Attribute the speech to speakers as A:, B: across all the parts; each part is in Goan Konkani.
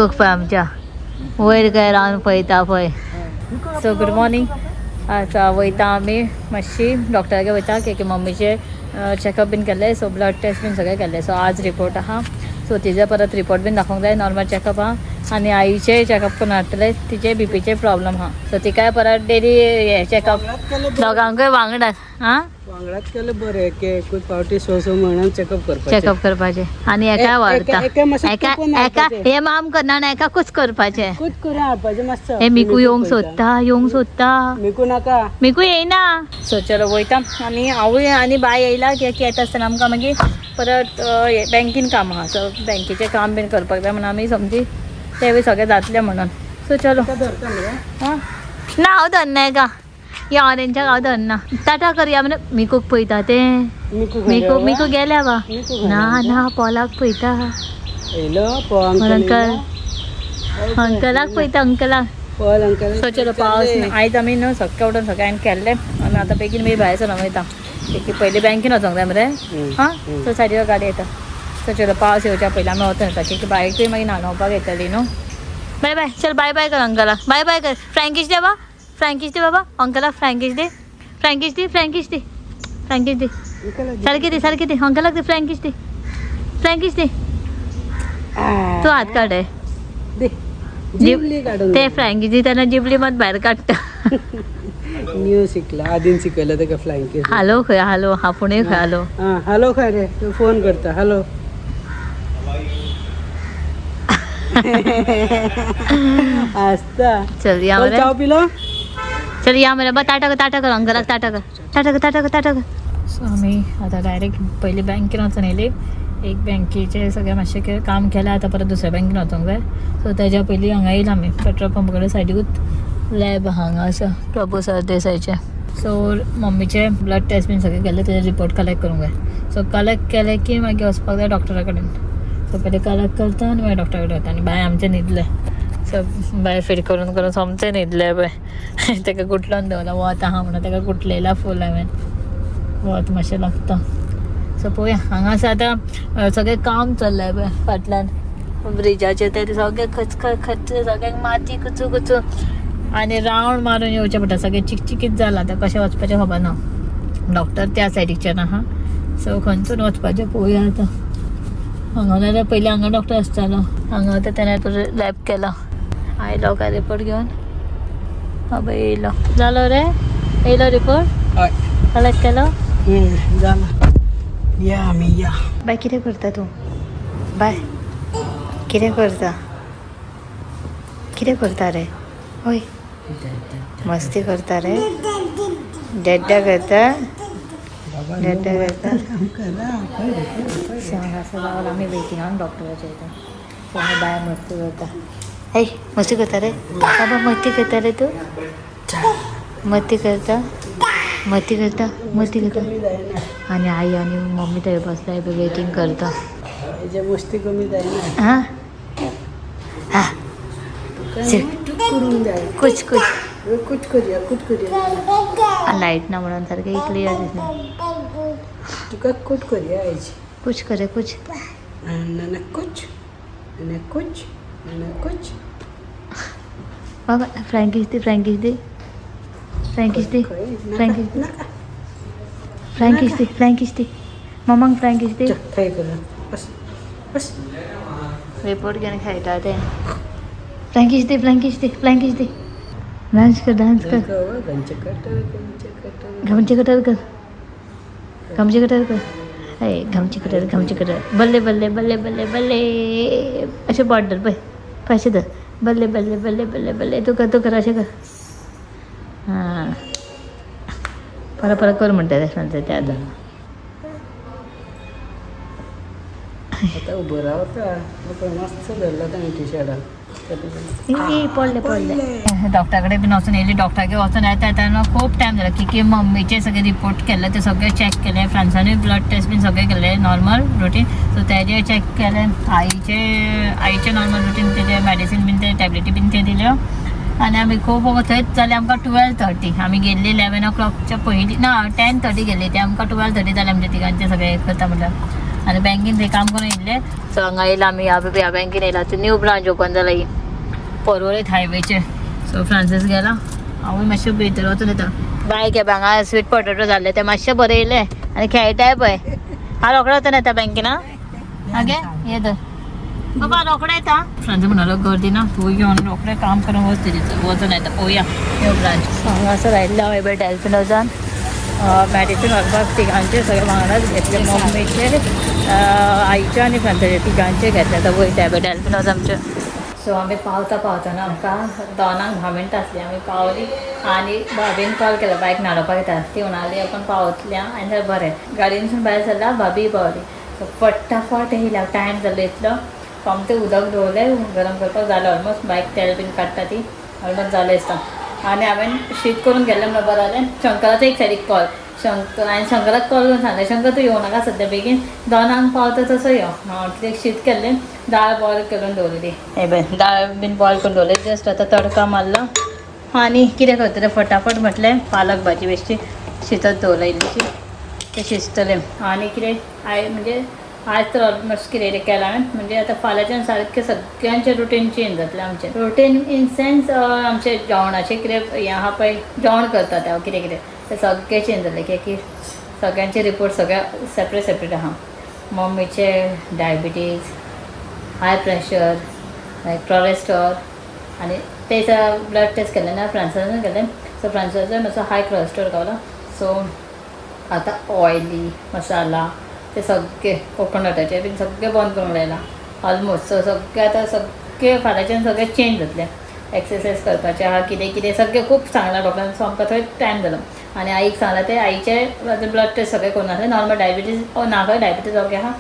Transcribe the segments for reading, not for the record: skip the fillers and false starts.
A: मिकूक पळय आमच्या वयर काय रावन पळयता पळय. So good morning. आतां वयता आमी मातशी डॉक्टरागेर वयता की मम्मीचे चॅकअप बीन केल्ले. सो ब्लड टेस्ट बीन सगळें केल्ले. सो आज रिपोर्ट आहा. सो तिजे परत रिपोर्ट बीन दाखोवंक जाय. नॉर्मल चॅकअप आहा आनी आईचे चॅकअप करून हाडटले. तिचे बीपीचे प्रॉब्लम आहा. सो तिकाय परत डेली हे चॅकअप दोगांकूय वांगडा. आं
B: वांगडाच केलें बरें की एकूच फावटी स स म्हयन्यान चॅकअप करपाचें.
A: चॅकअप करपाचें आनी एका व्हरता
B: एका मातशें
A: एका
B: तुपून
A: एका
B: हाडपाचें.
A: हे माम करना आनी एकाकूच करपाचें.
B: कूच करून हाडपाचें मातसो.
A: हे मिकू येवंक सोदता, येवंक सोदता.
B: मिकू नाका.
A: मिकू येयना. सो चलो वयता आनी हांवूय आनी बाय येयला की येता आसतना आमकां मागीर परत बँकीन काम आहा. सो बँकेचें काम बीन करपाक जाय म्हणून आमी समजी तें सगळें जातलें म्हणून. सो चलो.
B: धरता मरे.
A: आं ना हांव धरना एका ह्या ऑरेंजाक हांव धरना. टाटा करया म्हणून मिकूक पळयता तें.
B: मिकू
A: मिकू मिकू गेल्या बा.
B: मिकू खंय
A: ना
B: गेल्या?
A: ना पोलाक पळयता.
B: येयलो पो अंकल.
A: अंकल अंकलाक पळयता अंकलाक.
B: Paul uncle.
A: सो चलो पावस आयज आमी न्हू सकाळ उठून सगळ्यान केल्लें आनी आतां बेगीन मागीर भायर सरोन वयता की पयलीं बँकेन वचोंक जाय मरे. हां सो सायडीक गाडी येता. सो चलो पावस येवच्या पयलीं आमी वचोन येता की बायकूय मागीर न्हाणोवपाक येतली न्हू. बाय बाय. चल बाय बाय कर अंकलाक. बाय बाय कर. फ्रँकीश दे बा. फ्रँकीश दे बाबा अंकलाक. फ्रँकीश दे. फ्रँकीश दे. फ्रँकीश दे. फ्रँकीश दे. सारकी दे. सारकी दे अंकलाक दे. फ्रँकीश दे. फ्रँकीश दे. तूं हात काड.
B: दे जिबली काडून.
A: ते फ्रँकीश दितना जिबली मात भायर काडटा.
B: न्यू शिकला आदीन शिकयला ताका फ्लायंग.
A: हालो खंय हालो आपुणूय खंय हालो.
B: आं हॅलो खंय रे तूं फोन करता. हॅलो आसता.
A: चल या
B: चल
A: मरे.
B: चाव पिलो.
A: चल या मरे. बा टाटा कर. टाटा कर अंकलाक. टाटा कर. टाटा कर. टाटा कर. टाटा कर. सो आमी आतां डायरेक्ट पयलीं बँकेन वचून येयली. एक बँकेचें सगळें मातशें कितें काम केलें. आतां परत दुसऱ्या बँकेन वचोंक जाय. सो तेज्या पयलीं हांगा येयला आमी पेट्रोल पंप कडेन सायडीकूच लॅब हांगा आसा प्रभू सरदेसायचें. सो मम्मीचे ब्लड टेस्ट बीन सगळें केलें. तेजे रिपोर्ट कलेक्ट करूंक जाय. सो कलेक्ट केलें की मागीर वचपाक जाय डॉक्टरा कडेन. सो पयलीं कलेक्ट करता आनी मागीर डॉक्टरा कडेन वता. आनी बाय आमचें न्हिदलें. सो बाय फीड करून करून सोमतें न्हिदलें पळय. तेका गुटलोन दवरला वत आहा म्हणून तेका गुटलेला फूल हांवें. वत मातशें लागता. सो पळोवया हांगासर आतां सगळें काम चल्लां पळय फाटल्यान ब्रिजाचेर. ते सगळें खचखच खच सगळ्यांक माती कुचू कुचू आनी रावंड मारून येवचें पडटा. सगळें चिकचिकीत जालां. आतां कशें वचपाचें खबर ना. डॉक्टर त्या सायडीकच्यान आहा. सो खंयसून वचपाचें पळोवया आतां. हांगा जाल्यार पयलीं हांगा डॉक्टर आसतालो. हांगा आतां तेणें लॅब केला. आयलो काय रिपोर्ट घेवन? हय येयलो. जालो रे? येयलो रिपोर्ट?
B: हय.
A: कलेक्ट केलो?
B: जाला. या आमी या.
A: बाय कितें करता तूं? बाय कितें करता? कितें करता रे? हय मस्ती करता रे? डेड्डा करता? डेड्डा करता? सो हांगासर रावला आमी वेटिंगान डॉक्टराच्या इथं. सो हांगा बाय मस्ती करता. हे मस्ती करता रे बाबा? मस्ती करता रे तूं? मस्ती करता? मस्ती करता? मस्ती करता? आनी आई आनी मम्मी थंय बसल्या वेटींग करता.
B: हेजे मस्ती कमी जायना.
A: हां हां
B: करूंक जाय.
A: कुछ कुछ
B: कुछ करया कुछ करया.
A: लायट ना म्हणून सारकें क्लियर दिसना.
B: तुका कुछ करया आयज.
A: कुछ करे कुछ.
B: ना कुछ ना कुछ ना कुछ.
A: बाबा फ्रँकीश दे. फ्रँकीश दे. फ्रँकीश दे. फ्रँकीश दे.
B: नाका.
A: फ्रँकीश दे. फ्रँकीश दे मम्माक. फ्रँकीश दे.
B: चल खाय कर बस बस.
A: रिपोर्ट घेवन खेळटा ते. फ्रँकीश दे. फ्रँकीश दे. फ्रँकीश दे. डान्स कर. डान्स कर.
B: गंचे कटर गंचे कटर.
A: घमचे कटर कर. घमचे कटर कर. अय घमचे कटर घमचे कटर. बल्ले बल्ले बल्ले बल्ले बल्ले. अशें बोट धर पळय पळय अशें धर. बल्ले बल्ले बल्ले बल्ले बल्ले. तूं कर तूं कर अशें कर. हां परत परत कर म्हणटा तें ते आतां.
B: आतां उबो रावता मस्त धरला ताणें टी शर्टाक.
A: पडले पडले. डॉक्टरा कडेन बीन वचून येयली. डॉक्टरागेर वचून येता येतना खूब टायम जालो की की मम्मीचे सगळे रिपोर्ट केल्ले ते सगळे चॅक केले. फ्रांसानूय ब्लड टेस्ट बीन सगळे केले नॉर्मल रुटीन. सो तेजे चॅक केले. आईचे आईचे नॉर्मल रुटीन तेजे मेडिसीन बीन ते टॅबलेटी बीन ते दिल्यो. आनी आमी खूब थंयच जालें आमकां 12:30. आमी गेल्ली 11 o'clockच्या पयलीं ना 10:30 गेल्ली. ते आमकां 12:30 जालें आमच्या तिगांचे सगळें करता म्हटल्यार. आनी बँकेन थंय काम करून येयल्ले. सो हांगा येयला आमी ह्या बँकेन येयला. ती न्यू ब्रांच ओपन जाला ही पर्वरीत हायवेचे. सो फ्रांसीस गेला, हांवूय मातशें भितर वचून येता. बाय के हांगा स्वीट पोटेटो जाल्ले ते मातशें बरें येयले आनी खेळटाय पळय. हांव रोखडो वचून येता बँकेन. ओके ये तर बाबा, रोखडो येता. फ्रांसीस म्हणालो गर्दी ना, तूं घेवन रोखडें काम करून वच तेजें. वचून येता पळोवया न्यू ब्रांच. हांगासर आयिल्लें हांव हें डॅल्फिनोजान मॅडिसीन व्हरपाक. तिगांचे सगळे वांगडाच घेतले, मम्मीचे, आईचे आनी फ्रांसाचे, तिगांचे घेतले. आतां वयता डॅल्फिनोज आमचे. सो आमी पावता पावतना आमकां 2:10 आसली. आमी पावली आनी भाभीन कॉल केलो, बायक न्हाणोवपाक येता. ती म्हणाली आपूण पावतल्या. आनी बरें, गाडयेनसून भायर सरला, भाभी पावली. सो फटाफट येयल्या, टायम जालो इतलो. सोमतें उदक दवरलें गरम करपाक, जालें ऑलमोस्ट. बायक तेल बीन काडटा ती, ऑलमोस्ट जालें दिसता. आनी हांवें शीत करून गेल्लें म्हणून बरें जालें. शंकराचो एक सायडीक कॉल. शंकर, हांवें शंकराक कॉल करून सांगलें, शंकर तूं येवं नाका सद्या बेगीन, 2:00 पावता तसो यो. हांव कितें शीत केल्लें, दाळ बॉयल करून दवरलेली. हे पळय, दाळ बीन बॉयल करून दवरली. जस्ट आतां तडका मारलो आनी कितें करतलें फटाफट म्हटलें पालक भाजी बेश्टी शिजत दवरला इल्लीशी, तें शिजतलें. आनी कितें I म्हणजे आज तर ऑलमोस्ट कितें कितें केलां हांवें. म्हणजे आतां फाल्यांच्यान सारकें सगळ्यांचें रुटीन चेंज जातलें आमचें. रुटीन इन सेन्स आमचें जेवणाचें कितें हें आहा पळय, जेवण करता तें कितें कितें तें सगळें चेंज जालें. कित्याक की सगळ्यांचे रिपोर्ट सगळे सेपरेट सेपरेट आहा. मम्मीचे डायबिटीज, हाय प्रेशर, मागीर कोलेस्ट्रॉल आनी ते ब्लड टेस्ट केल्ले ना फ्रांसान केल्ले. सो फ्रांसाचो मातसो हाय कोलेस्ट्रॉल गावला. सो आतां ऑयली मसाला ते सगळे, कोकोनटाचे बीन सगळे बंद करूंक लायलां ऑलमोस्ट. सो सगळे आतां सगळे फाल्यांच्यान सगळें चेंज जातलें. एक्सरसायज करपाचें आहा, कितें कितें सगळें खूब सांगलां डॉक्टरान. सो आमकां थंय टायम जालो. आनी आईक सांगलां तें, आईचे ब्लड टेस्ट सगळें करून आसलें नॉर्मल. डायबिटीज ना खंय, डायबिटीज ओके आहा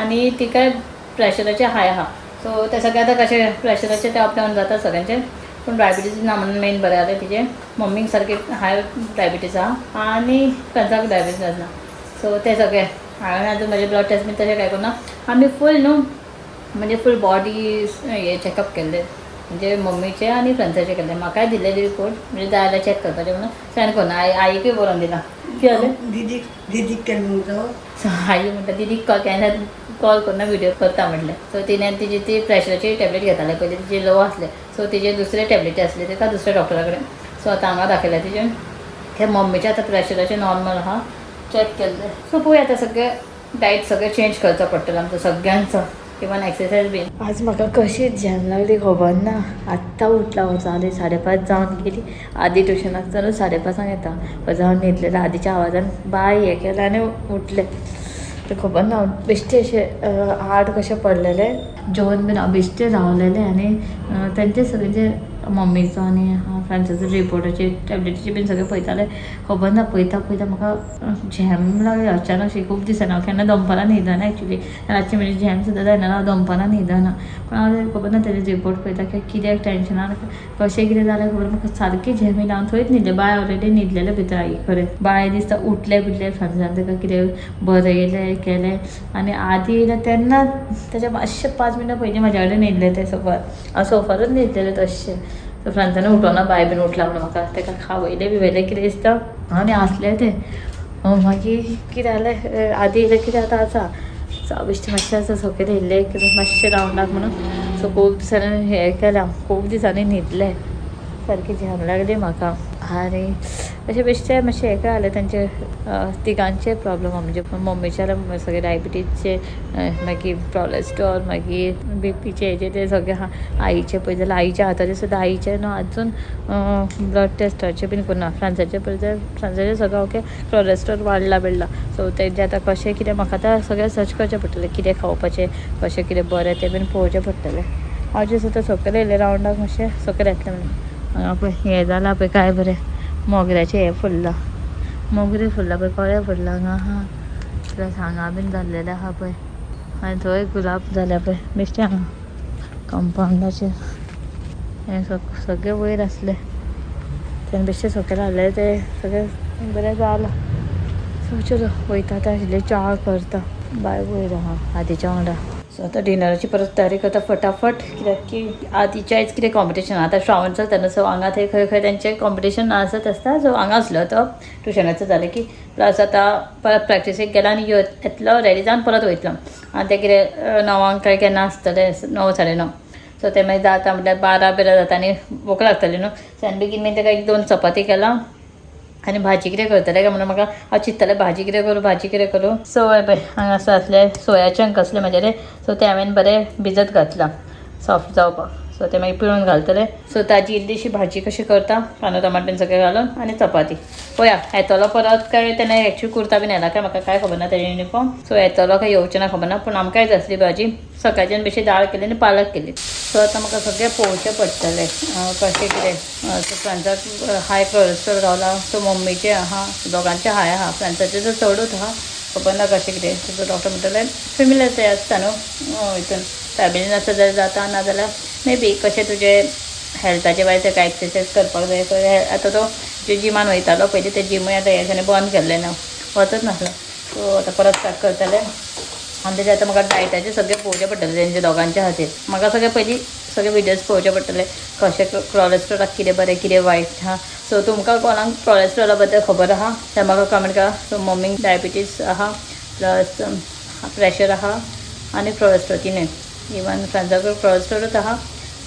A: आनी तिकाय प्रेशराचें हाय आहा. सो ते सगळें आतां कशें प्रेशराचें तें अप डावन जाता सगळ्यांचें, पूण डायबिटीज ना म्हणून मेन बरें जालें तिचें. मम्मीक सारकें हाय डायबिटीज आहा आनी फ्रेंड्साक डायबिटीज ना. सो ते सगळे हांवें आजून म्हजे ब्लड टेस्ट बीन तशें कांय करूं ना. आमी फूल न्हू म्हणजे फूल बॉडी हे चॅकअप केल्ले, म्हणजे मम्मीचे आनी फ्रेंड्साचे केल्ले. म्हाकाय दिल्लेले रिपोर्ट, म्हणजे जाय जाल्यार चॅक करपाचें म्हणून. सो हांवें करूं ना. आईकूय बरोवन दिलां. कितें जालें?
B: दिदीक दिदीक केलें म्हणतो.
A: सो I म्हणटा दिदीक कॉल केन्ना कॉल करून व्हिडिओ करता म्हटलें. सो तिणें तिजी ती प्रेशराची टॅबलेट घेताले पयलीं, तिची लो आसले. सो तिजे दुसरे टॅबलेटी आसले ताका दुसऱ्या डॉक्टरा कडेन. सो आतां हांगा दाखयल्या तिजें. ते मम्मीचे आतां प्रेशराचें नॉर्मल आहा, चॅक केल्लें. सो पळोवया आतां सगळें डायट सगळें चेंज करचो पडटलो आमचो सगळ्यांचो, इवन एक्सरसायज बीन. आज म्हाका कशी झेम लागली खबर ना. आत्तां उठला, जाली 5:30 जावन गेली. आदी ट्युशनाक चलून 5:30 येता जावन न्हिदलेलें. आदीच्या आवाजान बाय हें केलें आनी उठलें. ते खबर ना, बेश्टे अशें आड कशें पडलेलें, जेवन बीन हांव बेश्टें रावलेलें. आनी तेंचे सगळ्यांचे मम्मीचो आनी फ्रेंड्साचो रिपोर्टाचे टॅबलेटीचे बीन सगळें पळयतालें. खबर ना, पळयता पळयता म्हाका झेम लागली अचानक अशी. खूब दिसांनी हांव केन्ना दनपारां न्हिदना एक्चुली. रातची म्हणजे झेम सुद्दां जायना, हांव दनपारां न्हिदना. पूण हांव खबर ना तेजे रिपोर्ट पळयता की कित्याक टेंशनान कशें कितें जालें खबर, म्हाका सारकें झेम येयली. हांव थंयच न्हिदलें. बाय ऑलरेडी न्हिदलेलें भितर आई कडेन. बाय दिसता उठलें बिटलें, फ्रांसान ताका कितें बरयलें केलें. आनी आदी येयलें तेन्ना तेच्या मातशें 5 मिनटां पयलीं म्हाज्या कडेन न्हिदलें तें सोफार. हांव सोफारूच न्हिदलेलें तशें. सो फ्रांसान उठोना बाय बीन उठला म्हणून म्हाका ताका खावयलें बिवयलें कितें दिसता आनी आसलें तें. मागीर कितें जालें, आदी येयलें कितें आतां आसा. सो बेश्टें मातशें आसा सकयल येयल्लें कितें मातशें रावंडाक म्हणून. सो खूब दिसांनी हें केलें, खूब दिसांनी न्हिदलें, सारकी झेम लागली म्हाका. आनी अशें बेश्टें मातशें हें जालें तेंचे तिगांचे प्रॉब्लम, म्हणजे मम्मीच्या सगळे डायबिटीजचे, मागीर कोलेस्ट्रॉल, मागीर बीपीचे, हेजे ते सगळे आहा. आईचे पळय जाल्यार आईच्या हाताचे सुद्दां, आईचे न्हू आजून ब्लड टेस्टाचे बीन करूं ना. फ्रांसाचे पळय जाल्यार फ्रांसाचे सगळें ओके, कोलेस्ट्रॉल वाडला बिडला. सो तेजें आतां कशें कितें म्हाका आतां सगळें सर्च करचें पडटलें, कितें खावपाचें कशें कितें बरें तें बीन पळोवचें पडटलें. हांव जें सुद्दां सकयल येयलें रावंडाक, मातशें सकयल येतलें म्हणून. हांगा पळय हें जालां पळय, काय बरें मोगऱ्याचें हें फुल्लां, मोगरे फुल्लां पळय, कळे फुल्लां हांगा आहा. प्लस हांगा बीन जाल्लेलें आहा पळय. आनी थंय गुलाब जाल्या पळय बेश्टें हांगा कंपावंडाचेर. हें सगळें वयर आसलें तेन्ना बेश्टें सकयल हाडलें, तें सगळें बरें जालां. सो चलो वयता आतां, इल्लें च्या करता. बाय वयर आहा आदीच्या वांगडा. सो आतां डिनराची परत तयारी करता फटाफट, कित्याक की आदीच्याच कितें कॉम्पिटिशन आतां श्रावण चलता न्हू. सो हांगा थंय खंय खंय तेंचें कॉम्पिटिशन आसत आसता. सो हांगा आसलो तो ट्युशनाचो जालें की प्लस आतां परत प्रॅक्टिसीक गेला आनी येतलो रेडी जावन परत वयतलो. आनी तें कितें 9 काय केन्ना आसतलें, 9 साडे 9. सो तें मागीर जाता म्हटल्यार 12 बिरा जाता आनी भूक लागतली न्हू. सो आनी बेगीन मागीर ताका 1-2 चपाती केला आनी भाजी कितें करतलें काय म्हणून म्हाका हांव चिंत्तालें भाजी कितें करूं, भाजी कितें करूं. सो पळय हांगासर आसले सोया चंक आसले म्हाजे, सो ते हांवें बरें भिजत घातलां सॉफ्ट जावपाक. सो ते मागीर पिळून घालतले. सो ताजी इल्लीशी भाजी कशी करता, कांदो टमाटर सगळें घालून आनी चपाती. पळया येतलो परत काय तेणें एक्चुली कुर्ता बीन येला काय म्हाका काय खबर ना तेजे युनिफॉर्म. सो येतलो काय येवचें ना खबर ना, पूण आमकांय जाय आसली भाजी. सकाळच्यान बेश्टी दाळ केली आनी पालक केली. सो आतां म्हाका सगळें पळोवचें पडटलें कशें कितें. सो फ्रांसाक हाय कोलेस्ट्रॉल गावला, सो मम्मीचें आहा, दोगांचें हाय आहा, फ्रांसाचें तर चडूच आहा, खबर ना कशें कितें. सो डॉक्टर म्हणटले फेमिली तें आसता न्हू हितून फॅमिलीन आसत जाल्यार जाता, ना जाल्यार मे बी कशें तुजें हेल्थाचे भायर तेका एक्सरसायज करपाक जाय. सो आतां तो जे जिमान वयतालो पयलीं तें जिमूय आतां ह्या दिसांनी बंद केल्लें ना, वचत नासलो. सो आतां परत स्टार्ट करतलें. आनी तेजें आतां म्हाका डायटाचें सगळें पळोवचें पडटलें तेंच्या दोगांच्या खातीर. म्हाका सगळें पयलीं सगळे विडियोज पळोवचे पडटले कशें कोलेस्ट्रॉलाक कितें बरें कितें वायट आहा. सो तुमकां कोणाक कोलेस्ट्रॉला बद्दल खबर आहा तें म्हाका कमेंट करा. सो मम्मीक डायबिटीज आहा, प्लस प्रेशर आहा आनी कोलेस्ट्रॉल तिनूय, इवन फ्रेंड्साकूय कोलेस्ट्रॉलूच आहा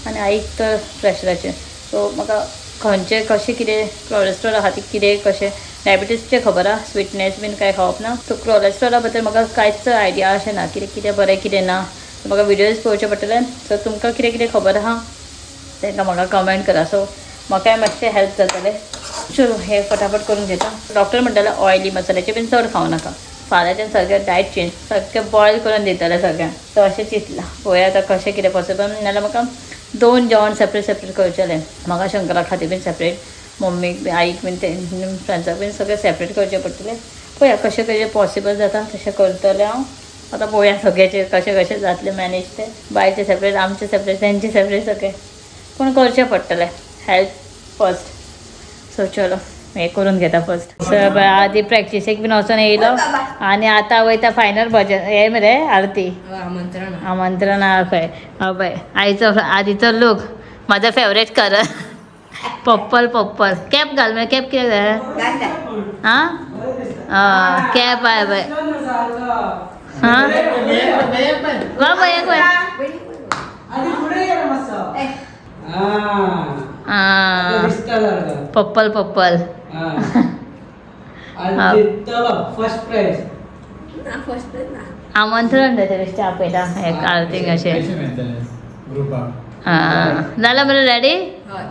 A: आनी आईक तर प्रेशराचें. सो म्हाका खंयचें कशें कितें कोलेस्ट्रॉल आहा ती कितें कशें डायबिटीजचें खबर आहा, स्वीटनेस बीन कांय खावप ना. सो कोलेस्ट्रॉला बद्दल म्हाका कांयच आयडिया अशें ना कितें कितें बरें कितें ना. म्हाका विडियोज पळोवचे पडटले. सो तुमकां कितें कितें खबर आहा तांकां म्हाका कमेंट करा, सो म्हाकाय मातशें हेल्प जातलें. चलो हें फटाफट करून घेता. डॉक्टर म्हणटाले ऑयली मसाल्याचें बीन चड खावं नाका, फाल्यांच्यान सगळें डायट चेंज, सगळें बॉयल करून दितलें सगळ्यांक. सो अशें चिंतलां, पळोवया आतां कशें कितें पॉसिबल. नाजाल्यार म्हाका 2 जेवण सेपरेट सेपरेट करचेलें, म्हाका शंकरा खातीर बीन सेपरेट, मम्मीक बी आईक बीन ते फ्रेंड्साक बीन सगळें सेपरेट करचें पडटलें. पळोवया कशें कशें पॉसिबल जाता तशें करतलें हांव. आतां पळोवया सगळ्याचें कशें कशें जातलें मॅनेज तें, बायचें सेपरेट, आमचें सेपरेट, तेंचें सेपरेट, सगळें पूण करचें पडटलें, हेल्थ फर्स्ट. सो चलो हें करून घेता फर्स्ट. सो आदी प्रॅक्टिसेक बीन वचोन येयलो आनी आतां वयता फायनल भजन हे मरे आरती
B: आमंत्रण
A: आमंत्रण आहा खंय. हय पळय आईचो आदीचो लूक म्हाजो favourite colour purple. Purple cap घाल मरे, कॅप कित्याक जाय आं कॅप आहा पळय. हां वा पळय पळय आं purple purple.
B: First prize
A: आमंत्रण जाता बेश्टें आपयता एक आरतीक अशें. आं जालां मरे रेडी,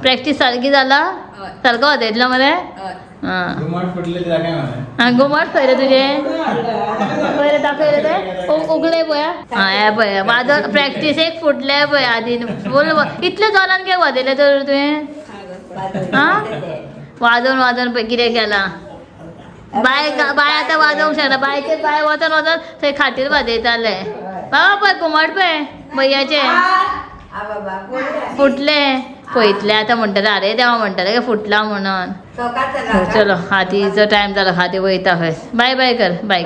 A: प्रॅक्टीस सारकी जाला, सारको वाजयतलो मरे. आं घुमट खंय रे तुजें, खंय रे दाखय रे तें उगले पळया. आं हें पळय वाजोवन प्रॅक्टिसेक फुटलें पळय आदी फूल. इतलें जोरान कित्याक वाजयलें तर तुवें? आं वाजोवन वाजोवन पळय कितें केलां. बाय बाय आतां वाजोवंक शकना, बायचे बाय वचोन वचोन थंय खाटीर वाजयताले. बाबा पळय घुमट पळय भैयाचें फुटलें पळयतलें आतां म्हणटलें आरे देवा म्हणटलें काय फुटलां म्हणून. चलो हातीचो टायम जालो, हाती वयता खंय. बाय बाय कर, बाय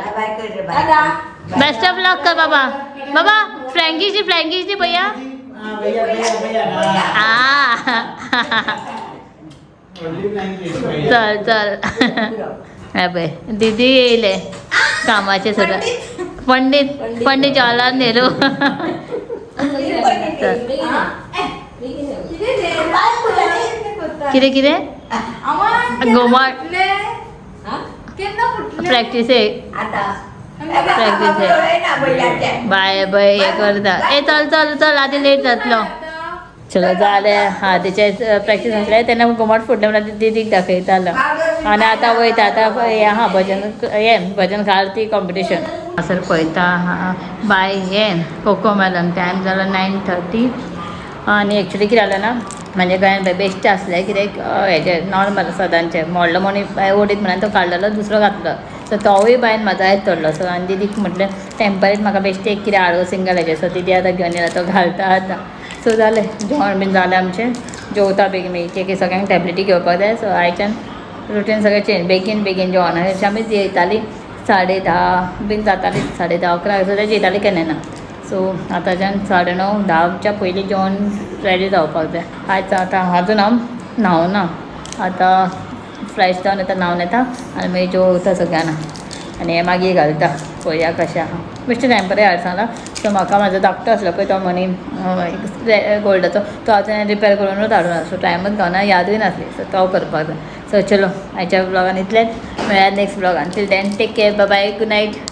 A: बेस्ट ऑफ लक कर बाबा. बाबा फ्रँकीची फ्रँकीची भैया. आ चल चल हे पळय दिदी येयले कामाचे सगळं. पंडीत पंडीत जवाहरलाल नेहरू. कितें कितें घुमट प्रॅक्टिसेक बाय बाय हे करता. ए चल चल चल आदी लेट जातलो. चलो जालें हातीचें प्रॅक्टीस आसलें तेन्ना घुमट फुटलें म्हणून दिदीक दाखयतालो. आनी आतां वयता आतां हें आहा भजन, हें भजन आरती कॉम्पिटिशन हांगासर पळयता. बाय हें कोको मेलन टायम जालो 9:30. आनी एक्चुली कितें जालें ना म्हणजे गोंयान बेश्टें आसलें कितें हेजें नॉर्मल सदांचें मोडलो म्हणून बाय ओडीत म्हणून तो काडलेलो दुसरो घातलो. सो तोवूय बायन म्हाजो आयज तोडलो. सो आनी दिदीक म्हटलें टेंपरीत म्हाका बेश्टें एक कितें हाड सिंगल हेजें. सो दिदी आतां घेवन येयला तो घालता आतां. सो जालें जेवण बीन जालें आमचें, जेवता बेगीन बेगीन की सगळ्यांक टॅबलेटी घेवपाक जाय. सो आयच्यान रुटीन सगळें चेंज, बेगीन बेगीन जेवण. अशें आमी जेयतालीं 10:30 बीन जातालीं, 10:30 11 सुद्दां जेयतालीं केन्ना ना. सो आतांच्यान 9:30 10च्या पयलीं जेवण रेडी जावपाक जाय. आयज आतां आजून हांव न्हावना, आतां फ्रेश जावन येता, न्हावन येता आनी मागीर जेवता सगळ्यांना आनी हें मागीर घालता पळोवया कशें आहा. बेश्टें टायम बरें हाड सांगला. सो म्हाका म्हाजो धाकटो आसलो पळय तो मनी गोल्डाचो, तो आतां रिपेर करूनूच हाडूना. सो टायमूच गावना, यादूय नासली. सो तो करपाक जाय. सो चलो, आयच्या ब्लॉगान इतलेंच, मेळया next ब्लॉगान. Till then take care, bye, good night.